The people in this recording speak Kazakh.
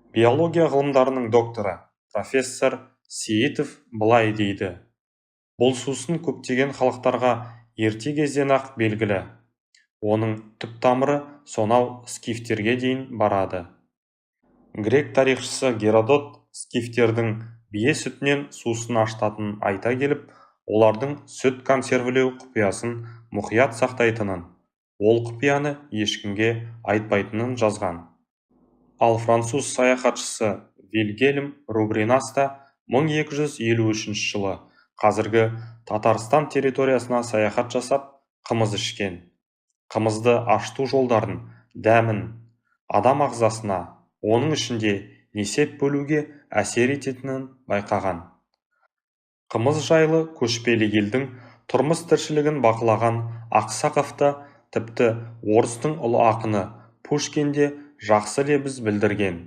Биология ғылымдарының докторы, профессор Сейітов былай дейді: Бұл сусын көптеген халықтарға ерте кезден-ақ белгілі. Оның түп-тамыры сонау скифтерге дейін барады. Грек тарихшысы Геродот скифтердің бие сүтінен сусын ашытатынын айта келіп, олардың сүт консервілеу құпиясын мұқият сақтайтынын, ол құпияны ешкімге айтпайтынын жазған. Ал француз саяхатшысы Вильгельм Рубринас та 1253 жылы қазіргі Татарстан территориясына саяхат жасап, қымыз ішкен. Қымызды ашыту жолдарын, дәмін, адам ағзасына, оның ішінде несеп бөлуге әсер ететінін байқаған. Қымыз жайлы көшпелі елдің тұрмыс-тіршілігін бақылаған Ақсақов та, тіпті орыстың ұлы ақыны Пушкин де жақсы лебіз білдірген.